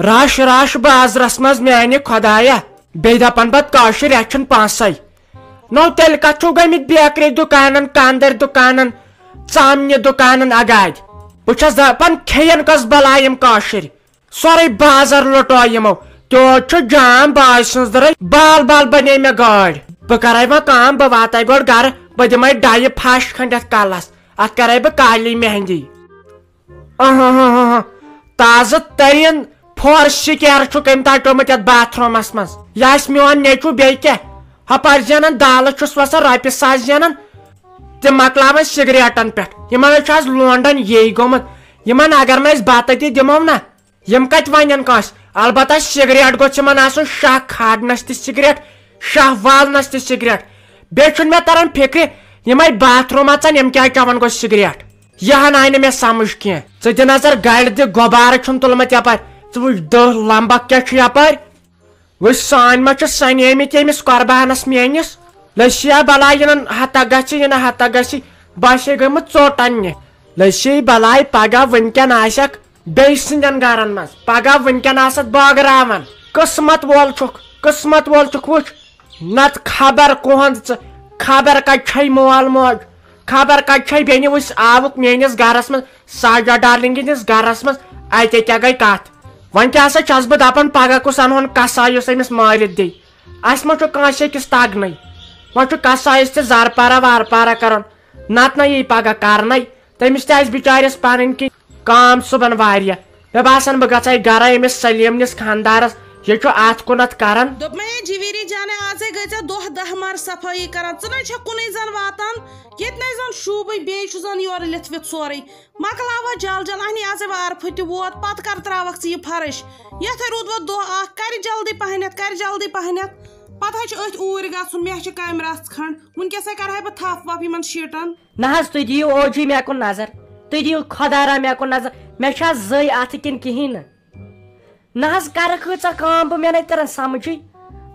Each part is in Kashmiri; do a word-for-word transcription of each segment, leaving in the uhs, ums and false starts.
رش رش بازرس منٛز میانہِ خۄدایہ، بیٚیہِ دپان پتہٕ کٲشِر اَتہِ چھُنہٕ پونٛسَے۔ نو تیٚلہِ کتھ چھِو گٔمٕتۍ بیکری دُکانن، کاندٕرۍ دُکانن، ژامنہِ دُکانن اگادِ؟ بہٕ چھَس دپان کھیٚین کۄس بلاے یِم کٲشِرۍ؟ سورُے بازر لُٹو یِمو۔ تیوٗت چھُ جام بٲے سٕنٛز دٔرٕے، بال بال بنے مےٚ گٲڑۍ۔ بہٕ کرے وۄنۍ کٲم، بہٕ واتے گۄڈٕ گرٕ، بہٕ دِمے ڈایہِ پھش کھنٛڈ یتھ کلس، اتھ کرے بہٕ کالی مہندی۔ اہاں، تازٕ ترین فور سکیر چھُکھ أمۍ ٹٹومُت یتھ باتھ رومس منٛز۔ یہِ آسہِ میون نیٚچو بیٚیہِ کیٛاہ؟ ہپٲرۍ زینان دالہٕ چھُس وسان رۄپیہِ ساس زینان، تِم مۄکلاوان سگریٹن پٮ۪ٹھ۔ یِمن چھُ آز لونڈن یی گوٚمُت۔ یِمن اگر نہٕ أسۍ بتہٕ تہِ دِمو نہ، یِم کتہِ ونن کٲنٛسہِ؟ البتہ سگریٹ گوٚژھ یِمن آسُن شاہ کھارنس تہِ سگریٹ، شاہ والنس تہِ سگریٹ۔ بیٚیہِ چھُنہٕ مےٚ تران فکرِ، یِمے باتھ روم اژان، یِم کیٛازِ چٮ۪وان گوٚژھ سگریٹ؟ یہِ ہن آیہِ نہٕ مےٚ سمجھ کینٛہہ۔ ژٕ دِ نظر گرِ تہِ، غۄبارٕ چھُنہٕ تُلمُت یپارِ۔ ژٕ وٕچھ، دٔہ لمبکھ کیٛاہ چھُ یپارِ۔ وٕچھ، سٲنۍ ما چھِ سنیمٕتۍ ییٚمِس قۄربانس میٲنِس؟ لٔسی ہا بلاے، یِنہٕ ہتہ گژھِ، یِنہٕ ہتہ گژھِ، باسے گٔمٕژ ژوٚٹ اننہِ۔ لٔسی بلاے، پگاہ وٕنکٮ۪ن آسکھ بیٚیہِ سٕنٛدٮ۪ن گرن منٛز، پگاہ وٕنکٮ۪ن آسکھ بٲگراوان۔ قٕسمت وول چھُکھ، قٕسمت وول چھُکھ، وٕچھ، نتہٕ خبر کُہنٛد ژٕ، خبر کتہِ چھے مول موج، خبر کتہِ چھے بیٚنہِ۔ وٕچھ، آوُکھ میٲنِس گرس منٛز، ساجا ڈارلنگ ہٕنٛدِس گرس منٛز، اتے کیٛاہ گٔے کتھ؟ وۄنۍ کیٛاہ سا چھس بہٕ دپان، پگاہ کُس انہون کسا یُس أمِس مٲرِتھ دِیہِ؟ اسہِ ما چھُ کٲنٛسہِ أکِس تگنٕے؟ وۄنۍ چھُ کسایس تہِ زارپارہ وارپارہ کرُن، نتہٕ نہ یی پگاہ کرنَے۔ تٔمِس تہِ آسہِ بِچارٮ۪س پنٕنۍ کِنۍ کٲم صُبحن واریاہ۔ مےٚ باسان، بہٕ گژھٕ گرے أمِس سلیمنِس خانٛدارس، یہِ چھُ اتھ کُنتھ کران۔ دوٚپمَے، ہے جِویٖری جانہ، آزے گٔژھِ ژےٚ دۄہ دَہ مَر صفٲیی کران، ژٕ نَے چھَکھ کُنُے زَن واتان، ییٚتہِ نَے زَن شوٗبٕے، بیٚیہِ چھُ زَن یورٕ لیٚتھوِتھ سورُے۔ مۄکلاو وۄنۍ جل جل، اہنی آزے وارٕ پھٕ تہِ ووت، پتہٕ کر تراوکھ ژٕ یہِ فرٕش؟ یتھے روٗد وۄنۍ دۄہ اکھ، کرِ جلدی پہنتھ، کرِ جلدی پہنتھ۔ پتہٕ حظ چھُ أتھۍ اوٗرۍ گژھُن، مےٚ چھِ کامہِ رژھ کھنڈ، وُنکیٚسے کرہے بہٕ تھپھ وپھ یِمن شیٖٹن۔ نہ حظ، تُہۍ دِیِو اوجی مےٚ کُن نظر، تُہۍ دِیِو خۄدا را مےٚ کُن نظر، مےٚ چھا زٔے اتھٕ کِنہٕ کِہیٖنۍ نہٕ؟ نہ حظ، کرٕ کۭژاہ کٲم بہٕ، مےٚ نَے تران سمجھٕے،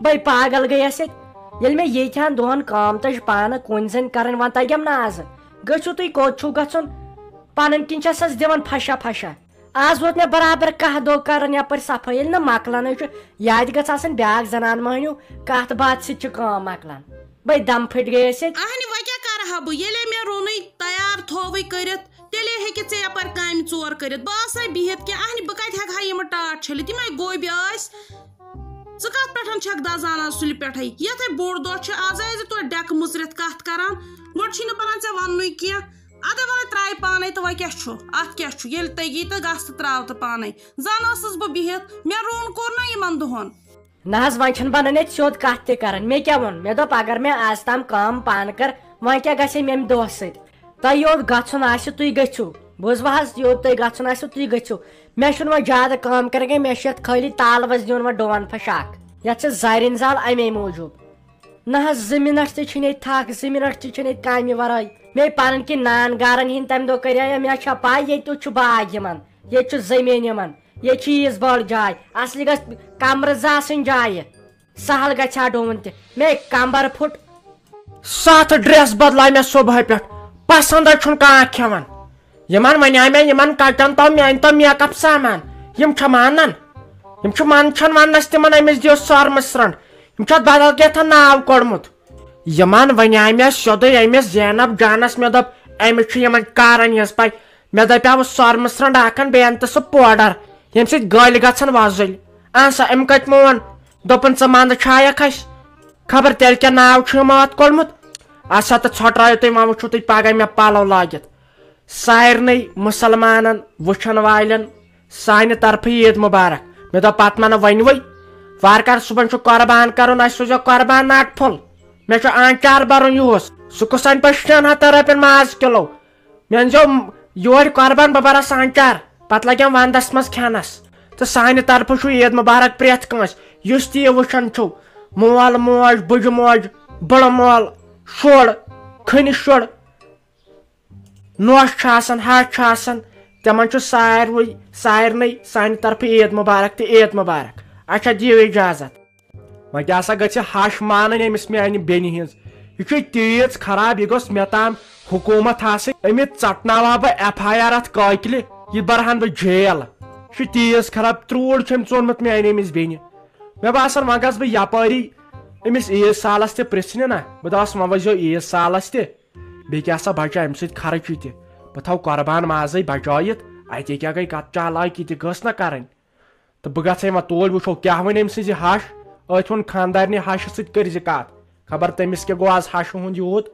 بے پاگل گٔیَس ییٚتہِ۔ ییٚلہِ مےٚ ییٚتہِ ہن دۄہن کٲم تٔج پانہٕ کُنۍ زٔنۍ کرٕنۍ، وۄنۍ تگیم نہٕ آزٕ۔ گٔژھِو تُہۍ، کوٚت چھُو گژھُن؟ پنٕنۍ کِنۍ چھَسَس دِوان پھشا پھشا۔ آز ووت مےٚ برابر کاہ دۄہ کران یپٲرۍ صفٲیی، ییٚلہِ نہٕ مۄکلانٕے چھُ، یادِ گٔژھ آسٕنۍ بیٛاکھ زنان مٔہنیو، کتھ باتھ سۭتۍ چھِ کٲم مۄکلان۔ بے دم پھٔٹۍ گٔیَس ییٚتہِ۔ اہنہِ، وۄنۍ کیٛاہ کرٕ ہا بہٕ، ییٚلے مےٚ روٚنُے، تیار تھووُے کٔرِتھ، تیٚلے ہیٚکہِ ژےٚ یپٲرۍ کامہِ ژور کٔرِتھ۔ بہٕ آسے بِہِتھ کینٛہہ، اہنہِ، بہٕ کتہِ ہٮ۪کہٕ ہا یِمہٕ ٹاٹھ چھٔلِتھ؟ یِمے گوبۍ ٲسۍ۔ ژٕ کتھ پٮ۪ٹھ چھکھ دزان آز سُلہِ پٮ۪ٹھے؟ یتھے بوٚڑ دۄہ چھُ، آز ٲسۍ زِ توتہِ ڈٮ۪کہٕ مُژرِتھ کتھ کران، گۄڈٕ چھُے نہٕ بنان ژےٚ وننُے کینٛہہ۔ ادے وَلے ترٛایہِ پانَے تہٕ وۄنۍ کیٛاہ چھُ؟ اَتھ کیٛاہ چھُ؟ ییٚلہِ تٔگی تہٕ گژھ تہٕ ترٛاو تہٕ پانَے۔ زَن ٲسٕس بہٕ بِہِتھ، مےٚ روٚن کوٚر نہ یِمَن دۄہَن۔ نہ حظ، وۄنۍ چھَنہٕ بَنان ییٚتہِ سیوٚد کَتھ تہِ کَرٕنۍ۔ مےٚ کیٛاہ ووٚن؟ مےٚ دوٚپ، اگر مےٚ آز تام کٲم پانہٕ کٔر، وۄنۍ کیٛاہ گژھِ مےٚ اَمہِ دۄہ سۭتۍ؟ تۄہہِ یوٚت گژھُن آسہِ، تُہۍ گٔژھِو۔ بوٗزوٕ حظ، یوٚت تۄہہِ گژھُن آسہِ، تُہۍ گٔژھِو۔ مےٚ چھُنہٕ وۄنۍ زیادٕ کٲم کَرٕنۍ کینٛہہ، مےٚ چھُ یَتھ خٲلی تالوَس دیُن وۄنۍ ڈوٗن پھَش اَکھ۔ یَتھ چھِ زَرِنۍ زال اَمے موٗجوٗب۔ نہ حظ، زٕ منٹ تہِ چھِنہٕ ییٚتہِ تھکھ، زٕ منٹ تہِ چھِنہٕ ییٚتہِ کامہِ ورٲے۔ مے پنٕنۍ کِنۍ نان گارن ہِنٛدۍ تَمہِ دۄہ کریاو مےٚ چھا پاے، ییٚتہِ چھُ باغ یِمن، ییٚتہِ چھُ زٔمیٖن یِمن، ییٚتہِ چھِ یِژھ بٔڑ جاے، اصلی گژھِ کمرٕ زٕ آسٕنۍ جایہِ، سہل گژھِ ہا ڈوٗن تہِ۔ مے کمبر پھُٹ۔ ستھ ڈریس بدلاے مےٚ صبحٲے پٮ۪ٹھ، پسنٛدے چھُنہٕ کانٛہہ کھٮ۪وان۔ یِمن وَنیٛاے مےٚ، یِمن کَتٮ۪ن تھوٚو میٛانہِ تھوٚو make up سامان؟ یِم چھا مانان؟ یِم چھِ منٛدچھان وننس تِمن، أمِس دِیِو سۄرمہٕ سرٛنٛڈ۔ یِم چھِ اتھ بدل کینٛہہ تام ناو کوٚڑمُت۔ یِمن وَنیٛاے مےٚ سیوٚدُے أمِس زینب جانس، مےٚ دوٚپ، أمِس چھُ یِمن کارن ہٕنٛز پَے۔ مےٚ دَپیٛاوُس سۄرمہٕ سرٛنٛڈ اکھ اَن، بیٚیہِ اَن تہٕ سُہ powder، ییٚمہِ سۭتۍ گٔلۍ گژھن وۄزٕلۍ۔ اہن سا، أمۍ کَتہِ مون؟ دوٚپُن، ژٕ منٛدٕ چھایَکھ اَسہِ؟ خبر تیٚلہِ کیٛاہ ناو چھُ یِمو اَتھ کوٚڑمُت۔ اَسا تہٕ ژھۄٹرٲیِو تُہۍ، وۄنۍ وٕچھِو تُہۍ پگاہ مےٚ پَلو لٲگِتھ۔ سارنٕے مُسلمانن وٕچھن والٮ۪ن سانہِ طرفہٕ عیٖد مُبارک۔ مےٚ دوٚپ پتہٕ ما نہٕ ؤنۍ وٕے، وارٕ کارٕ صُبحن چھُ قۄربان کرُن، اَسہِ سوٗزیو قۄربان ناٹہٕ پھوٚل۔ مےٚ چھُ آنچار برُن یُہُس، سُہ کُس اَنہِ پتہٕ شٮ۪ن ہتن رۄپین ماز کِلو؟ مےٚ أنۍزیو یورٕ قۄربان، بہٕ برس آنچار، پتہٕ لگٮ۪م ونٛدس منٛز کھٮ۪نس۔ تہٕ سانہِ طرفہٕ چھُ عیٖد مُبارک پرٛٮ۪تھ کٲنٛسہِ، یُس تہِ یہِ وٕچھان چھُو، مول موج، بٕجہِ موج، بٕڑٕ مول، شُر، کھٔنہِ شُر، نوٚش چھُ آسان، ہَش چھُ آسان، تِمن چھُ ساروٕے، سارنٕے سانہِ طرفہٕ عیٖد مُبارک تہٕ عیٖد مُبارک۔ اچھا، دِیِو اجازت۔ وۄنۍ کیٛاہ سا گژھِ ہَش مانٕنۍ أمِس میانہِ بیٚنہِ ہِنٛز؟ یہِ چھُ تیٖژ خراب، یہِ گوٚژھ مےٚ تام حکوٗمت آسٕنۍ۔ أمِس ژٹناوہا بہٕ ایف آی آر اَتھ کٲکلہِ، یہِ برہن بہٕ جیل۔ چھُ تیز خراب، تروڑ چھُ أمۍ ژوٚنمُت میانہِ أمِس بیٚنہِ۔ مےٚ باسان، وۄنۍ گژھٕ بہٕ یپٲری أمِس عیٖد سالس تہِ پرژھنہِ نا، بہٕ دپس، وۄنۍ ؤسۍزیو عیٖد سالس تہِ، بیٚیہِ کیٛاہ سا بچہِ امہِ سۭتۍ خرچہِ تہِ۔ بہٕ تھاوٕ قربان مازٕے بچٲیِتھ، اتہِ کیٛاہ گٔے کتھ چالاکی تہِ گٔژھ نہ کرٕنۍ۔ تہٕ بہٕ گژھٕ ہے وۄنۍ توٗرۍ، وٕچھو کیٛاہ وَنہِ أمۍ سٕنٛزِ ہَش۔ أتھۍ ووٚن خانٛدارنہِ ہَشہِ سۭتۍ کٔرۍ زِ کَتھ، خبر تٔمِس کیٛاہ گوٚو آز ہَشہِ ہُنٛد یوٗت۔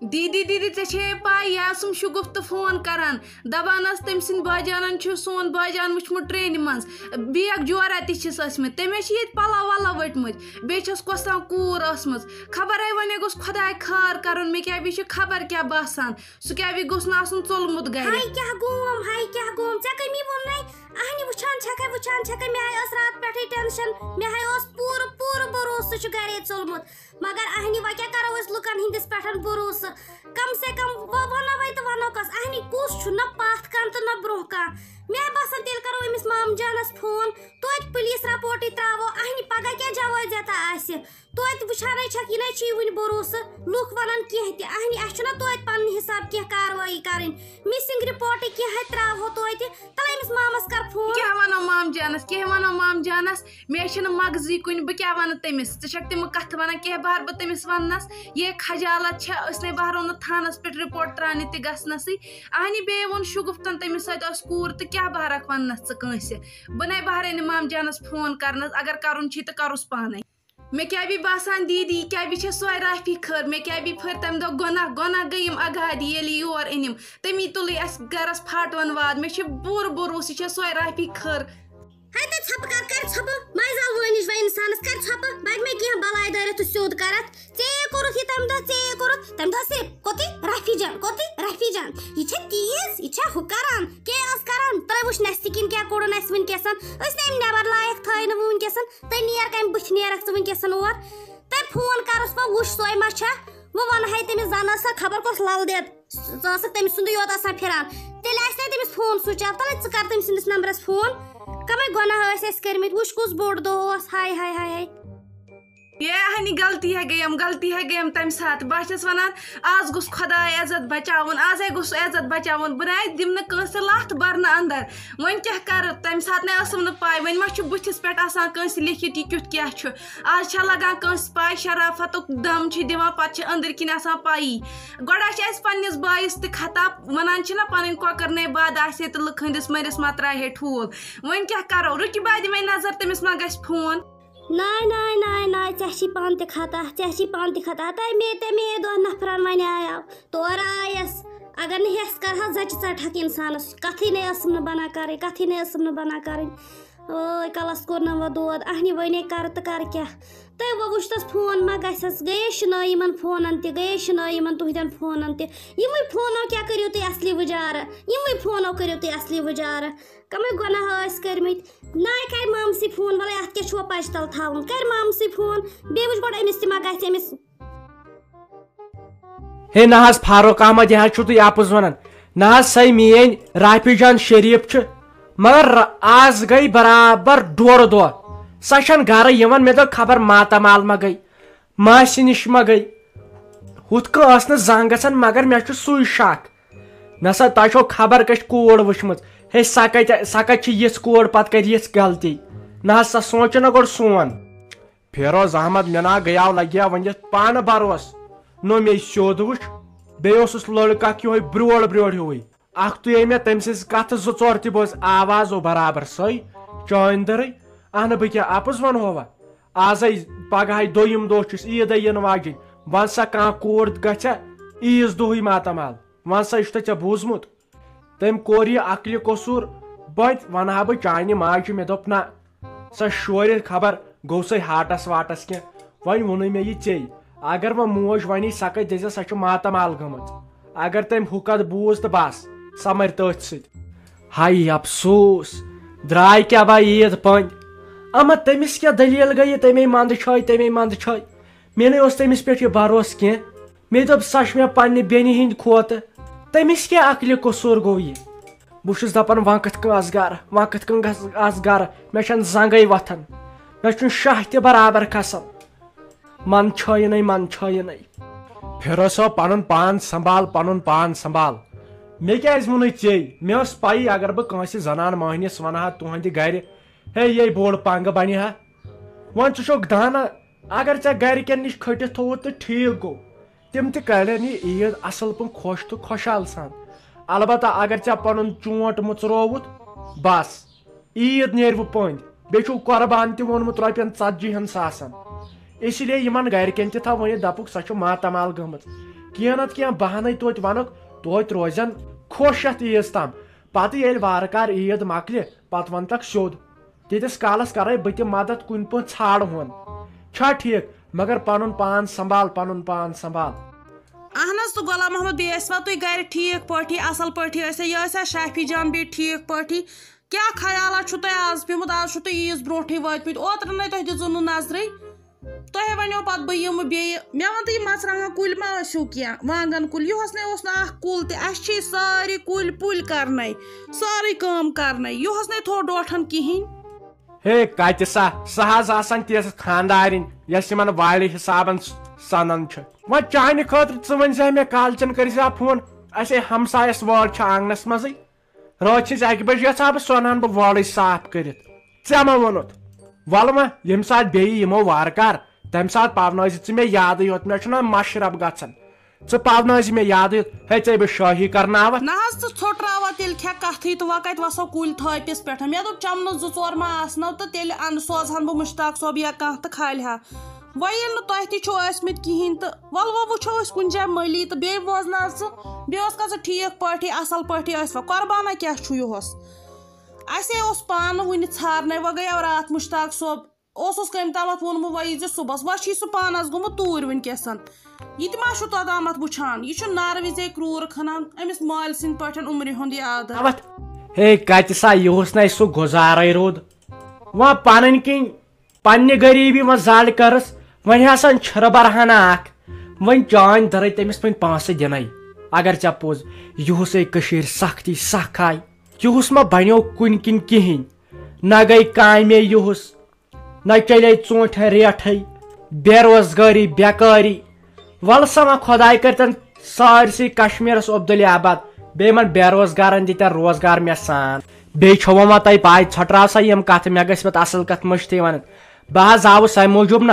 دیٖدی، دیٖدی، ژےٚ چھے پَے، یاسُم شُگُفتہٕ فون کران، دَپان ٲس تٔمۍ سٕنٛدۍ باجانَن چھُ سون باجان وٕچھمُت ٹرٛینہِ منٛز، بیگ جورا تہِ چھِس ٲسمٕتۍ، تٔمۍ چھِ ییٚتہِ پَلو وَلو ؤٹمٕتۍ، بیٚیہِ چھَس کۄس تام کوٗر ٲسمٕژ۔ خبر ہے وۄنۍ گوٚژھ خۄداے خار کَرُن، مےٚ کیٛاہ بیٚیہِ چھُ خبر کیٛاہ باسان، سُہ کیٛاہ بیٚیہِ گوٚژھ نہٕ آسُن ژوٚلمُت گرِ۔ ہاے کیٛاہ گوم، ہاے کیٛاہ گوم، ژےٚ کٔمی ووٚننَے؟ اہنہِ وٕچھان چھَکھے، وٕچھان چھَکھے، مےٚ ہاے ٲس راتہٕ پٮ۪ٹھٕے ٹٮ۪نشَن، مےٚ ہاے اوس پوٗرٕ، پوٗرٕ بروسہٕ چھُ گَرے ژوٚلمُت۔ مگر اہنہِ وۄنۍ کیٛاہ کَرو أسۍ لُکَن ہِنٛدِس پٮ۪ٹھ بروسہٕ؟ کم سے کم وۄنۍ وَنو وۄنۍ تہٕ وَنو کَس؟ اہنہِ کُس چھُ نہ پَتھ کَن تہٕ نہ برٛونٛہہ کَن؟ مےٚ باسان تیٚلہِ کَرو أمِس مام جانَس فون، توتہِ پُلیٖس رپورٹٕے ترٛاوو، اہنہِ پَگاہ کیٛاہ جوازیتا آسہِ؟ توتہِ وٕچھانے چھَکھ، یہِ نَے چھُے وٕنہِ بروسہٕ، لُکھ وَنَن کینٛہہ تہِ۔ اہنہِ، اَسہِ چھُنہ توتہِ پَنُن حِساب کینٛہہ کاروٲیی کَرٕنۍ؟ مِسِنٛگ رِپورٹٕے کینٛہہ ہے ترٛاوہو توتہِ، تَلہٕ أمِس مامَس کَر فون۔ کیٛاہ وَنو مام جانَس، کیٛاہ وَنو مام جانَس؟ مےٚ چھِنہٕ مغزٕے کُنہِ، بہٕ کیٛاہ وَنہٕ تٔمِس؟ ژٕ چھَکھ تِمہٕ کَتھٕ وَنان، کیٛاہ بہر بہٕ تٔمِس وَننَس؟ یے خجالت چھےٚ، أسۍ نے بہرو نہٕ تھانَس پٮ۪ٹھ رِپورٹ ترٛاونہِ تہِ گژھنَسٕے۔ اہنہِ، بیٚیہِ ووٚن شُگُفتَن تٔمِس سۭتۍ ٲس کوٗر تہٕ کیٛاہ بہرکھ وَننَس ژٕ کٲنٛسہِ؟ بہٕ نے بہرے نہٕ مام جانَس فون کَرنَس، اگر کَرُن چھی تہٕ کَرُس پانَے۔ مےٚ کیٛاہ بی باسان دیٖدی، یہِ کیٛاہ بی چھےٚ سۄے رافی خٲر، مےٚ کیٛاہ بی پھٔرۍ تَمہِ دۄہ گۄناہ، گۄناہ گٔیِم اگادِ ییٚلہِ یور أنِم، تٔمی تُلٕے اَسہِ گَرَس پھاٹوَن واد، مےٚ چھِ پوٗرٕ بروسہٕ یہِ چھےٚ سۄے رافی خٲر۔ ہے تہٕ ژھۄپہٕ کر، کر ژھۄپہٕ، مَے زال وٲنِج وۄنۍ اِنسانَس، کر ژھۄپہٕ، بَڑِ مےٚ کینٛہہ بَلاے دٲرِتھ تہٕ سیوٚد کَرَتھ۔ ژےٚ کوٚرُتھ یہِ تَمہِ دۄہ، ژےٚ کوٚرُتھ تَمہِ دۄہ صرف، کوٚتٕے رافی جان، کوٚتٕے رافی جان، یہِ چھےٚ تیز، یہِ چھےٚ ہُہ کَران، کیٛاہ ٲس کَران، ترٛٲوُس نٮ۪صفہِ کِنۍ کیٛاہ کوٚڑُن اَسہِ وٕنکٮ۪سَن، أسۍ تَمہِ نٮ۪بَر لایق تھٲے نہٕ وٕنکٮ۪سَن۔ تہٕ نیر کَمہِ بٕتھِ نیرَکھ ژٕ وٕنکیٚسَن اور؟ تہٕ فون کَرُس وۄنۍ وٕچھ سۄے ما چھےٚ؟ وۄنۍ وَنہٕ ہے تٔمِس زَن ٲس سۄ خبر کۄس لَل دٮ۪د۔ ژٕ ٲسٕکھ تٔمۍ سُنٛدُے یوت آسان پھِران۔ تیٚلہِ آسہِ ہے تٔمِس فون سُچ آف، تَلَے ژٕ کَر تٔمۍ سٕنٛدِس نمبرَس فون۔ کَمَے گۄناہ ٲسۍ اَسہِ کٔرمٕتۍ، وٕچھ کُس بوٚڑ دۄہ اوس، ہاے ہاے ہاے ہاے۔ یے اہنی غلطی ہے گٔیم، غلطی ہے گٔیم تَمہِ ساتہٕ۔ بہٕ چھَس وَنان، آز گوٚژھ خۄداے عزت بچاوُن، آزے گوٚژھ سُہ عزت بچاوُن۔ بہٕ نَے دِمہٕ نہٕ کٲنٛسہِ لَتھ بَرنہٕ اَندَر۔ وۄنۍ کیٛاہ کَرٕ؟ تَمہِ ساتہٕ نَے ٲسٕم نہٕ پَے، وۄنۍ ما چھُ بٕتھِس پٮ۪ٹھ آسان کٲنٛسہِ لیکھِتھ یہِ کیُتھ کیٛاہ چھُ؟ آز چھا لَگان کٲنٛسہِ پَے؟ شرافتُک دَم چھِ دِوان، پَتہٕ چھِ أنٛدٕرۍ کِنۍ آسان پَیی۔ گۄڈٕ آسہِ اَسہِ پنٛنِس بٲیِس تہِ خطا، وَنان چھِنہ پَنٕنۍ کۄکَر نے بَد آسہِ ہے تہٕ لُکہٕ ہٕنٛدِس مٔرِس ما ترٛایہِ ہے ٹھوٗل۔ وۄنۍ کیٛاہ کَرو؟ رُکہِ بادِ وۄنۍ نظر، تٔمِس ما گژھِ فون؟ ناے، ناے، ناے، ناے، ژےٚ چھی پانہٕ تہِ خطا، ژےٚ چھی پانہٕ تہِ خطا۔ تَمے، تَمے دۄہ نفرَن وَنیٛاو، تورٕ آیَس۔ اگر نہٕ ہٮ۪س کَرٕہا، زَچہِ ژَٹہَکھ اِنسانَس۔ کَتھٕے نَے ٲسٕم نہٕ بَنان کَرٕنۍ، کَتھٕے نَے ٲسٕم نہٕ بَنان کَرٕنۍ۔ ٲے، کَلَس کوٚر نہ وۄنۍ دود، اَہنہِ وۄنۍ کَرٕ تہٕ کَرٕ کیٛاہ؟ تہٕ وۄنۍ وٕچھتَس فون ما گژھٮ۪س، گٔیے شِنٲے یِمَن فونَن تہِ، گٔیے شِنٲے یِمَن تُہٕنٛدٮ۪ن فونَن تہِ۔ یِموٕے فونو کیٛاہ کٔرِو تُہۍ اَصلی وٕجارٕ؟ یِموٕے فونو کٔرِو تُہۍ اَصلی وٕجارٕ۔ کَمٕے گۄناہ ٲسۍ کٔرمٕتۍ۔ نہ کَرِ مامسٕے فون، وَلَے اَتھ کیٛاہ چھُو پَچہِ تَل تھاوُن؟ کَرِ مامسٕے فون، بیٚیہِ وٕچھ گۄڈٕ أمِس تہِ ما گژھِ أمِس۔ ہے نہ حظ فاروق احمد، یہِ حظ چھُو تُہۍ اَپُز وَنان۔ نہ حظ سۄے میٛٲنۍ رافی جان شریٖف چھِ، مگر ر-، آز گٔے برابر ڈۄڈ دۄہ۔ سۄ چھَنہٕ گَرٕ یِوان، مےٚ دوٚپ خبر ماتامال ما گٔے، ماسہِ نِش ما گٔے۔ ہُتھ کٔنۍ ٲس نہٕ زانٛہہ گژھان، مگر مےٚ چھُ سُے شک۔ نہ سا تۄہہِ چھو خبر کٔژ کوٗر وٕچھمٕژ۔ ہے سۄ کَتہِ، سۄ کَتہِ چھِ یِژھ کوٗر پَتہٕ کَرِ یِژھ غلطی؟ نہ حظ سۄ سونٛچہِ نہ گۄڈٕ سون۔ فیروز احمد، مےٚ نا گٔیاو لگیا ؤنِتھ پانہٕ بروس۔ نو مے سیوٚد وٕچھ، بیٚیہِ اوسُس لڑکہٕ اکھ یِہوٚے برٛوڈ برٛوڈ ہیوٗوٕے۔ اکھ تُے مےٚ تٔمۍ سٕنٛز کتھٕ زٕ ژور تہِ بوز، آواز او برابر سۄے چٲنۍ دٔرٕے۔ اہنہٕ بہٕ کیٛاہ اپُز ونہٕ ہووا؟ آزے پگہے دوٚیِم دۄہ چھُس عیٖدے یِنہٕ واجِنۍ، ون سا کانٛہہ کوٗر گژھِ عیٖذ دۄہٕے ماتامال؟ ون سا، یہِ چھُتھا ژےٚ بوٗزمُت؟ تٔمۍ کوٚر یہِ عقلہِ قصوٗر۔ بٔتۍ وَنہٕ ہا بہٕ چانہِ ماجہِ، مےٚ دوٚپ، نہ، سۄ شورِ خبر گوٚو سۄے ہاٹَس واٹَس کینٛہہ۔ وۄنۍ ووٚنُے مےٚ یہِ ژے۔ اگر وۄنۍ موج وَنی، سۄ کَتہِ دٔزِ، سۄ چھِ ماتامال گٔمٕژ۔ اگر تٔمۍ ہُہ کَتھ بوٗز تہٕ بَس، سۄ مَرِ تٔتھۍ سۭتۍ۔ ہاے افسوس، درٛاے کیٛاہ با عیٖد پٔنٛدۍ۔ اما تٔمِس کیٛاہ دٔلیٖل گٔیہِ، تَمے منٛدٕ چھٲے، تَمے منٛدٕ چھٲے۔ مےٚ نے اوس تٔمِس پٮ۪ٹھ یہِ بھروسہٕ کینٛہہ۔ مےٚ دوٚپ، سۄ چھِ مےٚ پننہِ بیٚنہِ ہِنٛدۍ کھوتہٕ۔ تٔمِس کیٛاہ عقلہِ قصوٗر گوٚو یہِ؟ بہٕ چھُس دپان، وۄنۍ کِتھ کٔنۍ آسہٕ گرٕ، وۄنۍ کِتھ کٔنۍ گژھ-، آسہٕ گرٕ؟ مےٚ چھَنہٕ زنٛگے وۄتھان، مےٚ چھُنہٕ شاہ تہِ برابر کھسان۔ من چھٲیِنَے، من چھٲیِنَے۔ فیروز صٲب، پنُن پان سنبھال، پنُن پان سنبھال۔ مےٚ کیٛازِ ووٚنُے ژے؟ مےٚ ٲس پَیی، اگر بہٕ کٲنٛسہِ زنان مۄہنِس وَنہٕ ہا تُہنٛدِ گرِ، ہے، یے بوٚڑ پنٛگہٕ بنہِ ہا۔ وۄنۍ ژٕ چھُکھ دانہ، اگر ژےٚ گرِکٮ۪ن نِش کھٔٹِتھ تھوٚوُتھ تہٕ ٹھیٖک گوٚو، تِم تہِ کَڑن یہِ عیٖد اَصٕل پٲٹھۍ خۄش تہٕ خۄشحال سان۔ البتہ اگر ژےٚ پَنُن چونٛٹھ مُژرووُتھ، بس، عیٖد نیرِ وۄنۍ پٔنٛدۍ، بیٚیہِ چھُو قۄربان تہِ ووٚنمُت رۄپیَن ژتجی ہَن ساسَن۔ اسی لیے یِمَن گرِکٮ۪ن تہِ تھاو ؤنِتھ، دَپُکھ سۄ چھِ ماتامال گٔمٕژ۔ کینٛہہ نَتہٕ کینٛہہ بہانَے توتہِ وَنُکھ، توتہِ روزن خۄش یَتھ عیٖز تام۔ پَتہٕ ییٚلہِ وارٕ کارٕ عیٖد مۄکلہِ، پَتہٕ وَنتَکھ سیوٚد۔ تیٖتِس کالَس کَرَے بہٕ تہِ مدد، کُنہِ پٲٹھۍ ژھانٛڈہون۔ چھا ٹھیٖک؟ مگر پَنُن پان سنبھال، پَنُن پان سنبھال۔ اہن حظ، تہٕ غلام محمد، بیٚیہِ ٲسوا تُہۍ گرِ ٹھیٖک پٲٹھی، اصل پٲٹھی ٲسیا؟ یہِ ٲسیا شافی جان بیٚیہِ ٹھیٖک پٲٹھی؟ کیٛاہ خیالات چھُو تۄہہِ آز پیوٚمُت؟ آز چھُو تُہۍ عیٖز برونٛٹھٕے وٲتمٕتۍ، اوترٕ نے تۄہہِ دِژوٕ نہٕ نظرٕے۔ تۄہے وَنیو پَتہٕ بہٕ یِمہٕ بیٚیہِ۔ مےٚ وَن تہٕ، یہِ مَرژٕوانٛگَن کُلۍ ما ٲسِو کینٛہہ؟ وانٛگَن کُلۍ، یُہُس نے اوس نہٕ اَکھ کُل تہِ۔ اَسہِ چھِ یہِ سٲری کُلۍ پُلۍ کَرنَے، سٲرٕے کٲم کَرنَے، یُہُس نے تھوٚو ڈوٹھَن کِہیٖنۍ۔ ہے، کَتہِ سا؟ سۄ حظ آسان تِژھ خانٛدارِنۍ، یۄس یِمَن والہِ حِسابَن س-، سَنان چھِ۔ وۄنۍ چانہِ خٲطرٕ، ژٕ ؤنۍ زِ ہا مےٚ، کالچَن کٔرۍ زِ ہا فون، اَسے ہمسایَس وٲر چھِ آنٛگنَس منٛزٕے۔ رٲژ ہٕنٛزِ اَکہِ بَجہِ یَژھ ہا بہٕ سۄنہٕ ہَن بہٕ وٲرٕے صاف کٔرِتھ۔ ژےٚ ما ووٚنُتھ؟ وَلہٕ وۄنۍ، ییٚمہِ ساتہٕ بیٚیہِ یِمو وارٕ کار، تَمہِ ساتہٕ پاونٲوزِ ژٕ مےٚ یادٕے یوت، مےٚ چھُنہ مَشرَف گژھان۔ ژٕ پاونٲوزِ مےٚ یادٕے یوت، ہے، ژےٚ بہٕ شٲہی کَرناوَتھ۔ نہ حظ، ژٕ ژھوٚٹراوَتھ تیٚلہِ کھےٚ کَتھٕے تہٕ وۄنۍ کَتہِ وَسو کُلۍ تھٲپِس پٮ۪ٹھ؟ مےٚ دوٚپ، چَمنہٕ زٕ ژور ما آسنو تہٕ تیٚلہِ اَنہٕ، سوزہَن بہٕ مُشتاق صٲب یا کانٛہہ تہٕ کھالہِ ہا۔ وۄنۍ ییٚلہِ نہٕ تۄہہِ تہِ چھُو ٲسمٕتۍ کِہیٖنۍ تہٕ وَلہٕ وۄنۍ وٕچھو أسۍ کُنہِ جایہِ مٔلی تہٕ بیٚیہِ بوزناو ژٕ، بیٚیہِ اوس کَتھ ژٕ ٹھیٖک پٲٹھی، اَصٕل پٲٹھی ٲسوا؟ قۄربانا کیٛاہ چھُ یِہُس؟ اَسے اوس پانہٕ وٕنہِ ژھارنَے، وۄنۍ گٔیو راتھ مُشتاق صٲب، اوسُس کٔمۍ تامَتھ ووٚنمُت، وۄنۍ یی زِ صُبحَس، وۄنۍ چھُے سُہ پانَس گوٚمُت توٗرۍ وٕنکیٚسَن۔ یہِ تہِ ما چھُ توٚتامَتھ وٕچھان؟ یہِ چھُ نارٕ وِزے کرٛوٗرٕ کھنان، أمِس مٲلۍ سٕنٛدۍ پٲٹھۍ عُمرِ ہُنٛد یہِ عادت۔ اَوَتھ، ہے، کَتہِ سا یِہُس نَے سُہ گُزارَے روٗد؟ وۄنۍ پَنٕنۍ کِنۍ پننہِ غریٖبی منٛز زالہِ کٔرٕس، وۄنۍ ہسا چھِرٕ برہنا اکھ، وۄنۍ چٲنۍ دٔرٕے تٔمِس وۄنۍ پونٛسہٕ دِنَے۔ اگر ژےٚ پوٚز یِہُس ہے کٔشیٖرِ سختی سخ آے، یِہُس ما بنیو کُنہِ کِنۍ کِہیٖنۍ، نہ گٔے کامے یِہُس، نہ چلے ژوٗنٛٹھٮ۪ن ریٹھٕے، بے روزگٲری، بیکٲری۔ وَلہٕ سا وۄنۍ خۄداے کٔرۍتَن سٲرسٕے کشمیٖرَس عبدالآباد، بیٚیہِ یِمَن بے روزگارَن دِتَن روزگار مےٚ سان۔ بیٚیہِ چھو وۄنۍ تۄہہِ پاے، ژھۄٹراو سا یِم کتھٕ، مےٚ گٔژھ پتہٕ اصل کتھ مٔشتٕے ونٕنۍ۔ بہٕ حظ آوُس امہِ موٗجوٗب نہ،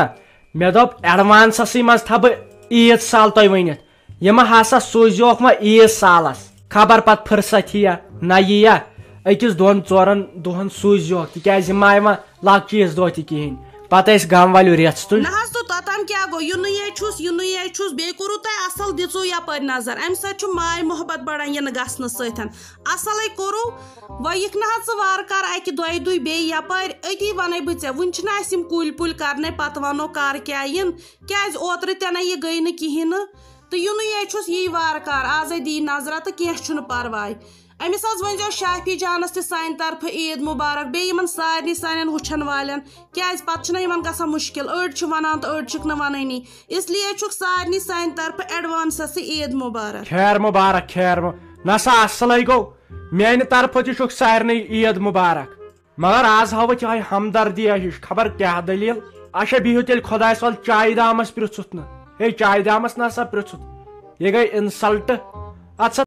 مےٚ دوٚپ advance سٕے منٛز تھاوٕ بہٕ عیٖد سال تۄہہِ ؤنِتھ، یِم ہسا سوٗزِوکھ وۄنۍ عیٖد سالس، خبر پتہٕ فرصت یِیا نہ یِیا، أکِس دۄن ژورن دۄہن سوٗزِوکھ، تِکیازِ یِم آیہِ وۄنۍ لۄکچہِ عیٖذ دۄہ تہِ کِہیٖنۍ۔ پتہٕ ٲسۍ غم وٲلِو رٮ۪تھ تُلۍ۔ نہ حظ، تہٕ توٚتام کیٛاہ گوٚو؟ یِنُے یے چھُس، یِنُے یے چھُس، بیٚیہِ کوٚروٕ تۄہہِ اصل، دِژوٕ یپٲرۍ نظر، امہِ سۭتۍ چھُ ماے محبت بڑان یِنہٕ گژھنہٕ سۭتۍ۔ اصلے کوٚروٕ۔ وۄنۍ یِکھ نہ حظ ژٕ وارٕ کارٕ اکہِ دۄیہِ دُہۍ بیٚیہِ یپٲرۍ، أتی ونَے بہٕ ژےٚ، وُنہِ چھِنہٕ اَسہِ یِم کُلۍ پُلۍ کرنے، پتہٕ ونو کر کیٛاہ یِن، کیٛازِ اوترٕ تہِ نَے یہِ گٔے نہٕ کِہیٖنۍ نہٕ۔ تہٕ یِنُے یے چھُس، یی وارٕ کارٕ، آزے دی نظرہ تہٕ کینٛہہ چھُنہٕ پرواے۔ أمِس حظ ؤنۍزیو شافی جانس تہِ سانہِ طرفہٕ عیٖد مبارک، بیٚیہِ یِمن سارنٕے سانٮ۪ن وٕچھن والٮ۪ن، کیٛازِ پتہٕ چھُنہ یِمن گژھان مُشکل، أڑۍ چھِ ونان تہٕ أڑۍ چھِکھ نہٕ ونٲنی، اس لیے چھُکھ سارنٕے سانہِ طرفہٕ advance سٕے عیٖد مبارک۔ خیر مبارک، خیر مُ-، نسا اصلے گوٚو، میانہِ طرفہٕ تہِ چھُکھ سارنٕے عیٖد مبارک۔ مگر آز ہاوٕ چاہے ہمدردی ہِش، خبر کیٛاہ دٔلیٖل۔ اچھا، بِہِو تیٚلہِ خۄدایَس حوال، چایہِ دامَس پرٛژھُتھ نہٕ۔ ہے، چایہِ دامَس نہ سا پرٛژھُتھ۔ یہِ گٔے insult۔ اَدٕ سا۔